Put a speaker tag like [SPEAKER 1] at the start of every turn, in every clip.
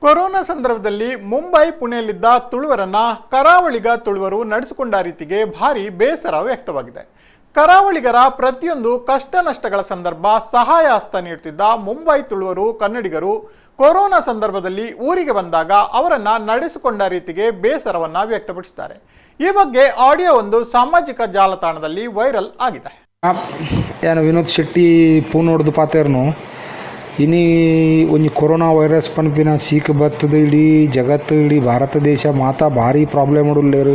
[SPEAKER 1] Corona ಸಂದರ್ಭದಲ್ಲಿ ಮುಂಬೈ ಪುಣೆಯಲ್ಲಿದ್ದ ತುಳುವರನ್ನ ಕರಾವಳಿಗ ತುಳುವರು ನಡೆಸಿಕೊಂಡ ರೀತಿಗೆ ಭಾರಿ ಬೇಸರ ವ್ಯಕ್ತವಾಗಿದೆ. ಕರಾವಳಿಗರ ಪ್ರತಿಯೊಂದು ಕಷ್ಟ ನಷ್ಟಗಳ ಸಂದರ್ಭ ಸಹಾಯ ಹಸ್ತ ನೀಡುತ್ತಿದ್ದ ಮುಂಬೈ ತುಳುವರು ಕನ್ನಡಿಗರು ಕೊರೋನಾ ಸಂದರ್ಭದಲ್ಲಿ ಊರಿಗೆ ಬಂದಾಗ ಅವರನ್ನ ನಡೆಸಿಕೊಂಡ ರೀತಿಗೆ ಬೇಸರವನ್ನ ವ್ಯಕ್ತಪಡಿಸಿದ್ದಾರೆ. ಈ ಬಗ್ಗೆ ಆಡಿಯೋ ಒಂದು ಸಾಮಾಜಿಕ ಜಾಲತಾಣದಲ್ಲಿ ವೈರಲ್ ಆಗಿದೆ.
[SPEAKER 2] ಯಾನ್ ವಿನೋದ್ ಶೆಟ್ಟಿ ಪೂನೋಡ್ದು ಪಾತೆರ್ನು. ಇನಿ ಒಂಜಿ ಕೊರೋನಾ ವೈರಸ್ ಪನ್ಪಿನ ಸೀಕ್ ಬತ್ತುದು ಇಡೀ ಜಗತ್ತು, ಇಡೀ ಭಾರತ ದೇಶ ಮಾತ ಭಾರಿ ಪ್ರಾಬ್ಲಮ್ ಉಲ್ಲೆರ್.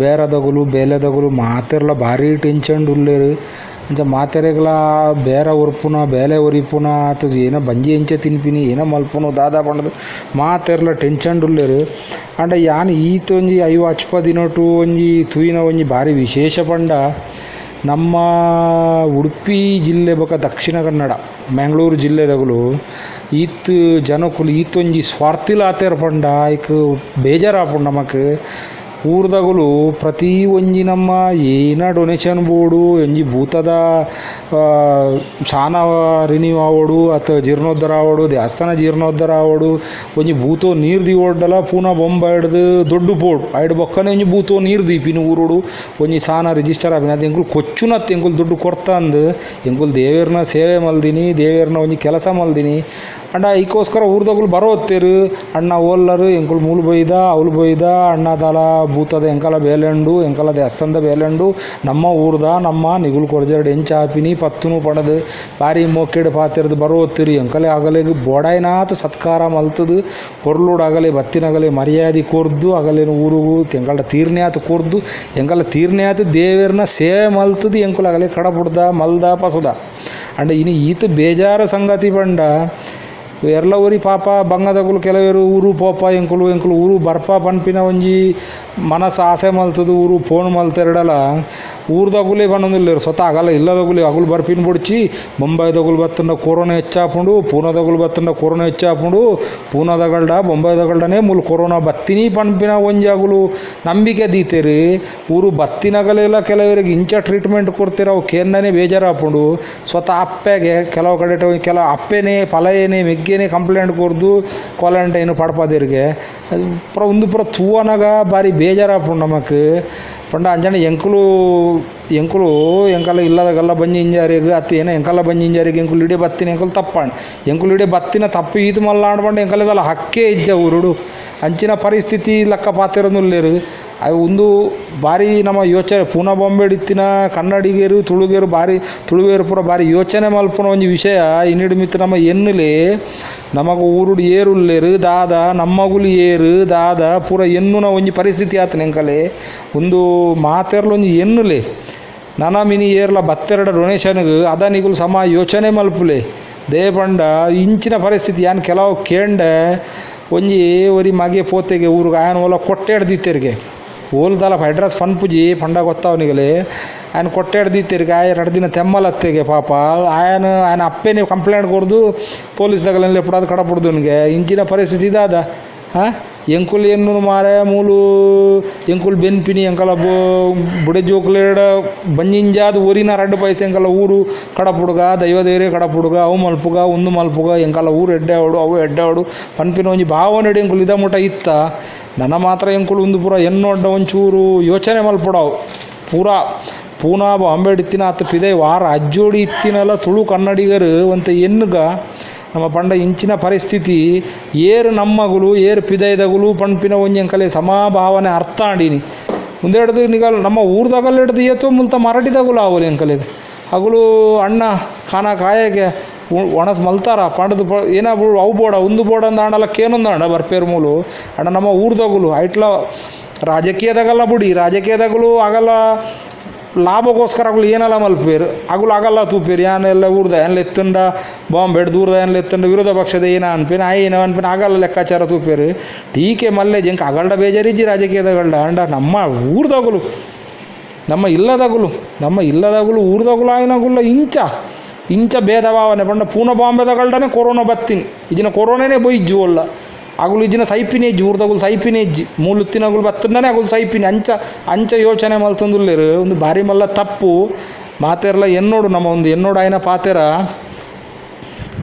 [SPEAKER 2] ಬೇರದಗುಲು ಬೇಲೆದಗುಲು ಮಾತೆರ್ಲ ಭಾರಿ ಟೆನ್ಷನ್ ಉಲ್ಲೆರ್. ಅಂಚ ಮಾತೆರೆಗ್ಲ ಬೇರ ಒರ್ಪುನ ಬೇಲೆ ಒರಿಪುನ ಅತ್ ಏನ ಬಂಜಿ ಎಂಚ ತಿನ್ಪಿನಿ, ಏನ ಮಲ್ಪುನು ದಾದ ಪಂಡುದು ಮಾತೆರ್ಲ ಟೆನ್ಷನ್ ಉಲ್ಲೆರ್. ಆಂಡ ಯಾನ್ ಈತ್ ಒಂಜಿ 50 ಅಚ್ಪ ದಿನೊಟು ಒಂಜಿ ತೂಯಿನ ಒಂಜಿ ಭಾರಿ ವಿಶೇಷ ಪಂಡ ನಮ್ಮ ಉಡುಪಿ ಜಿಲ್ಲೆ ಬೊಕ ದಕ್ಷಿಣ ಕನ್ನಡ ಮ್ಯಾಂಗ್ಳೂರು ಜಿಲ್ಲೆದಗುಲು ಈತ್ ಜನಕುಲು ಈತೊಂಜಿ ಸ್ವಾರ್ಥಿಲ್ ಆತೆರ್ ಪಂಡ ಐಕ್ ಬೇಜಾರಾಪುಂಡು ನಮಕ್. ಊರ್ದಗುಲು ಪ್ರತಿ ಒಂಜಿ ನಮ್ಮ ಏನ ಡೊನೇಷನ್ ಬೋಡು, ಒಂಜಿ ಭೂತದ ಸಾನ ರಿನ್ಯೂ ಆವೊಡು ಅತ್ ಜೀರ್ಣೋದ್ಧಾರ ಆವೊಡು, ದೇವಸ್ಥಾನ ಜೀರ್ಣೋದ್ಧಾರ ಆವೊಡು, ಒಂಜಿ ಭೂತೋ ನೀರು ದೀವೊಡ್ಡಲ ಪೂನ ಬೊಂಬಾಯಿಡ್ದು ದೊಡ್ಡು ಪೋಡು ಐಡ್ ಬೊಕ್ಕನೆ ಒಂಜಿ ಭೂತೋ ನೀರು ದೀಪಿನ ಊರುಡು ಒಂಜಿ ಸಾನ ರಿಜಿಸ್ಟರ್ ಆಪಿನ ಅದು ಎಂಕುಲು ಕೊಚ್ಚುನತ್ ಎಂಕುಲು ದುಡ್ಡು ಕೊರ್ತಂದು ಎಂಕುಲು ದೇವೆರ್ನ ಸೇವೆ ಮಲ್ದಿನಿ, ದೇವೆರ್ನ ಒಂಜಿ ಕೆಲಸ ಮಲ್ದಿನಿ. ಅಂಡ ಐಕೋಸ್ಕರ ಊರ್ದಗುಲು ಬರೋತ್ತೇರು ಅಣ್ಣ ಓಲ್ಲರು ಎಂಕುಲು ಮೂಲು ಬೊಯ್ದ ಅವ್ಲು ಬೊಯ್ದ ಅಣ್ಣ ದಾಲ ಭೂತದ ಎಂಕಲ ಬೇಲೆಂಡು ಎಂಕಲ ದೇವಸ್ಥಾನದ ಬೇಲೆಂಡು ನಮ್ಮ ಊರ್ದ ನಮ್ಮ ನಿಗುಲು ಕೊರ್ಜರ್ಡ್ ಎಂಚ ಆಪಿನಿ ಪತ್ತುನು ಪಡದು ಬಾರಿ ಮೋಕೆಡ್ ಪಾತೆರ್ದು ಬರೋತ್ತಿರು. ಎಂಕಲೆ ಅಗಲೆಗ್ ಬೋಡಾಯ್ನಾತ್ ಸತ್ಕಾರ ಮಲ್ತದು ಪೊರ್ಲುಡು ಅಗಲೆ ಬತ್ತಿನಗಲೆ ಮರ್ಯಾದೆ ಕೊರ್ದು ಅಗಲೆನ ಊರುಗು ಎಂಕಲ್ಡ ತೀರ್ನ್ಯಾತ್ ಕೊರ್ದು ಎಂಕಲ ತೀರ್ನ್ಯಾತ್ ದೇವೆರ್ನ ಸೇವೆ ಮಲ್ತದು ಎಂಕುಲು ಅಗಲೆ ಕಡಬುಡ್ದ ಮಲ್ದ ಪಸುದ. ಅಂಡ ಇನಿ ಈತ್ ಬೇಜಾರ ಸಂಗತಿ ಪಂಡ ಎರ್ಲ ಊರಿ ಪಾಪ ಬಂಗದಗುಲು ಕೆಲವೇರು ಊರು ಪೋಪ ಎಂಕುಲು ಎಂಕುಲು ಊರು ಬರ್ಪ ಪನ್ಪಿನ ಒಂಜಿ ಮನಸ್ಸು ಆಸೆ ಮಲ್ತದು ಊರು ಫೋನ್ ಮಲ್ತೆರಡಲ ಊರ್ದಗುಲೇ ಪನೊಂದುಲ್ಲೆರ್ ಸ್ವತಃ ಅಗಲ ಇಲ್ಲದಗುಲು ಅಗುಲು ಬರ್ಪಿನ ಬೊಡ್ಚಿ. ಬೊಂಬಾಯ್ದಗುಲು ಬತ್ತಂಡ ಕೊರೋನಾ ಹೆಚ್ಚಾಪುಂಡು, ಪೂನಾದಗುಲು ಬತ್ತಂಡ ಕೊರೋನಾ ಹೆಚ್ಚಾಪುಂಡು, ಪೂನಾದಗಲ್ಡ ಬೊಂಬಾಯ್ದಗಲ್ಡನೇ ಮೂಲು ಕೊರೋನಾ ಬತ್ತಿನಿ ಪನ್ಪಿನ ಒಂಜಿ ಅಗುಲು ನಂಬಿಕೆ ದೀತೆರ್. ಊರು ಬತ್ತಿನಗಲೆಲ್ಲ ಕೆಲವರಿಗೆ ಇಂಚ ಟ್ರೀಟ್ಮೆಂಟ್ ಕೊಡ್ತೀರ ಅವು ಕೇಂದನೇ ಬೇಜಾರಾಪುಂಡು. ಸ್ವತಃ ಅಪ್ಪೆಗೆ ಕೆಲವು ಕಡೆ ಕೆಲವು ಅಪ್ಪೆನೇ ಪಲಯೇನೆ ಮೆಗ್ಗೆನೇ ಕಂಪ್ಲೇಂಟ್ ಕೊರ್ದು ಕ್ವಾರಂಟೈನ್ ಪಡ್ಪದೆರ್ಗೆ ಪೂರ ಉಂದು ಪೂರ ತೂವನಗ ಭಾರಿ ಬೇಜಾರಾಪುಂಡು ನಮಕ್. ಪಂಡ ಅಂಚನೆ ಎಂಕುಲು ಎಂಕುಲು ಎಂಕಲ ಇಲ್ಲದಗಲ್ಲ ಬಂಜಿ ಇಂಜಾರಿಗ್ ಅತ್ತು ಏನ ಎಂಕಲ ಬಂಜಿ ಇಂಜಾರಿಗೆ ಎಂಕುಲು ಇಡೀ ಬತ್ತಿನ ಎಂಕುಲು ತಪ್ಪಂಡ್ ಎಂಕುಲು ಇಡೀ ಬತ್ತಿನ ತಪ್ಪು ಈತ್ ಮಲ್ಲ ಆಂಡ್ ಪಂಡ ಎಂಕಲೆದಲ್ಲ ಹಕ್ಕೇ ಇಜ್ಜ ಊರುಡು ಅಂಚಿನ ಪರಿಸ್ಥಿತಿ ಲಕ್ಕ ಪಾತೆರೊಂದುಲ್ಲೆರ್. ಅವು ಉಂದು ಭಾರಿ ನಮ್ಮ ಯೋಚನೆ ಪೂನಾ ಬಾಂಬೆಡ್ ಇತ್ತಿನ ಕನ್ನಡಿಗರು ತುಳುಗರು ಭಾರಿ ತುಳುವೆರ್ ಪೂರ ಭಾರಿ ಯೋಚನೆ ಮಲ್ಪುನ ಒಂಜಿ ವಿಷಯ ಇನ್ನಿಡು ಮಿತ್ತ್ ನಮ್ಮ ಎನ್ನುಲೆ ನಮಗ ಊರುಡು ಏರುಲ್ಲೆರ್ ದಾದ ನಮ್ಮಗುಲು ಏರು ದಾದ ಪೂರ ಎನ್ನುನ ಒಂಜಿ ಪರಿಸ್ಥಿತಿ ಆತನ ಎಂಕಲೆ ಉಂದು ಮಾತೆರ್ಲ ಒಂಜಿ ಎನ್ನುಲೆ ನನ ಮಿನಿ ಏರ್ಲ ಬತ್ತೆರಡ ಡೊನೇಷನ್ಗ್ ಅದ ನಿಗುಲು ಸಮ ಯೋಚನೆ ಮಲ್ಪುಲೆ. They ಪಂಡ ಇಂಚಿನ ಪರಿಸ್ಥಿತಿ ಯಾನ್ ಕೆಲವು ಕೇಂಡೆ ಒಂಜಿ ಒರಿ ಮಗೆ ಪೋತೆಗೆ ಊರುಗು ಆಯನ ಓಲ ಕೊಟ್ಟೆಡ್ ದೀತೆರ್ಗೆ ಓಲ್ದಲ ಅಡ್ರೆಸ್ ಪನ್ಪುಜಿ ಪಂಡ ಗೊತ್ತಾವನಿಗಲೆ ಆಯನ ಕೊಟ್ಟೆಡ್ ದೀತೆರ್ಗೆ ಆಯ ರಡ್ಡ್ ದಿನ ತೆಮ್ಮಲತ್ತೆಗೆ ಪಾಪ ಆಯನ ಆಯನ ಅಪ್ಪೆನೆ ಕಂಪ್ಲೇಂಟ್ ಕೊರ್ದು ಪೊಲೀಸ್ ದಗಲೆನ್ ಲೆಪ್ಪುಡಾದ್ ಕಡಪುಡ್ದುನ್ಗೆ ಇಂಚಿನ ಪರಿಸ್ಥಿತಿ ದಾದ. ಹಾಂ ಎಂಕುಲು ಎನ್ನುನು ಮಾರೆ ಮೂಲು ಎಂಕುಲು ಬೆನ್ಪಿನಿ ಎಂಕಲ ಬುಡೆ ಜೋಕುಲೆಡ ಬಂಜಿಂಜಾದ್ ಒರಿನ ರಡ್ಡ್ ಪೈಸೆ ಎಂಕಲ ಊರು ಕಡಪುಡುಗ ದೈವ ದೇವರೇ ಕಡಪುಡುಗ ಅವು ಮಲ್ಪುಗ ಉಂದು ಮಲ್ಪುಗ ಎಂಕಲ ಊರು ಎಡ್ಡೆ ಆವೊಡು ಅವು ಎಡ್ಡೆ ಆವೊಡು ಪನ್ಪಿನ ಒಂಜಿ ಭಾವನೆಡ್ ಎಂಕುಲು ಇದ ಮುಟ ಇತ್ತ. ನನ ಮಾತ್ರ ಎಂಕುಲು ಉಂದು ಪೂರ ಎನ್ನೊಡ್ಡ ಒಂಚೂರು ಯೋಚನೆ ಮಲ್ಪೊಡವು. ಪೂರಾ ಪೂನಾ ಬಾಂಬೆಡ್ ಇತ್ತಿನ ಅತ್ ಪಿದೈ ವಾರ ಅಜ್ಜೋಡಿ ಇತ್ತಿನಲ ತುಳು ಕನ್ನಡಿಗರು ಒಂತೆ ಎನ್ನುಗ ನಮ್ಮ ಪಂಡ ಇಂಚಿನ ಪರಿಸ್ಥಿತಿ ಏರು ನಮ್ಮಗುಲು ಏರು ಪಿದೈದಗುಲು ಪನ್ಪಿನ ಒಂಜಿ ಎಂಕಲೆ ಸಮಭಾವನೆ ಅರ್ಥ ಆಂಡಿನಿ. ಉಂದೆಡ್ದು ನಿಗಲ್ ನಮ್ಮ ಊರ್ದಗಲ್ ಹಿಡ್ದು ಏತೋ ಮುಲ್ತ ಮರಾಠಿದಗುಲು ಆವೊಲಿ ಎಂಕಲೆಗ್ ಅಗುಲು ಅಣ್ಣ ಖಾನ ಕಾಯಗೆ ಒಣಸ್ ಮಲ್ತಾರ ಪಂಡ್ದು ಏನ ಅವು ಬೋಡ ಉಂದು ಬೋಡ ಅಂದ್ ಆಂಡಲ ಕೇನೊಂದಾಂಡ ಬರ್ಪೇರು ಮೂಲು ಅಣ್ಣ ನಮ್ಮ ಊರ್ದಗುಲು ಐಟ್ಲ ರಾಜಕೀಯದಾಗಲ್ಲ ಬುಡಿ ರಾಜಕೀಯದಾಗಲು ಆಗಲ್ಲ ಲಾಭಕ್ಕೋಸ್ಕರ ಅಗುಲು ಏನಲ್ಲ ಮಲ್ಪೇರು ಅಗುಲು ಆಗಲ್ಲ ತೂಪೇರು ಯಾನೆಲ್ಲ ಊರ್ದ ಏನ್ಲ ಎತ್ತುಂಡ ಬಾಂಬೆಡ್ ದೂರದ ಏನ್ಲ ಎತ್ತುಂಡ ವಿರೋಧ ಪಕ್ಷದ ಏನ ಅನ್ಪಿನ ಆಯ್ ಏನ ಅನ್ಪಿನ ಆಗಲ್ಲ ಲೆಕ್ಕಾಚಾರ ತೂಪೇರು ಟೀಕೆ ಮಲ್ಲೆ ಜಂಕ್ ಅಗಲ್ಡ ಬೇಜಾರಿಜ್ಜಿ ರಾಜಕೀಯದಗಲ್ಡ ಅಂಡ ನಮ್ಮ ಊರ್ದಗುಲು ನಮ್ಮ ಇಲ್ಲದಗುಲು ನಮ್ಮ ಇಲ್ಲದಗುಲು ಊರ್ದಗುಲು ಆಯ್ನಗುಲ್ಲ ಇಂಚ ಇಂಚ ಭೇದ ಭಾವನೆ ಪಂಡ ಪೂನ ಬಾಂಬೆದಗಲ್ಡನೆ ಕೊರೋನಾ ಬತ್ತಿನಿ ಇಜಿನ ಕೊರೋನಾನೇ ಬೊಯ್ಜು ಅಲ್ಲ ಅಗುಲು ಇಜಿನ ಸೈಪಿನಿ ಇಜ್ಜಿ ಊರ್ದಗುಲು ಸೈಪಿನಿ ಇಜ್ಜಿ ಮೂಲುತ್ತಿನಗುಲು ಬತ್ತಂಡನೆ ಅಗುಲು ಸೈಪಿನಿ ಅಂಚ ಅಂಚ ಯೋಚನೆ ಮಲ್ತೊಂದುಲ್ಲೆರ್ ಒಂದು ಭಾರಿ ಮಲ್ಲ ತಪ್ಪು ಮಾತೆರ್ಲ ಎನ್ನೋಡು ನಮ್ಮ ಒಂದು ಎನ್ನೋಡು ಆಯ್ನ ಪಾತೆರ.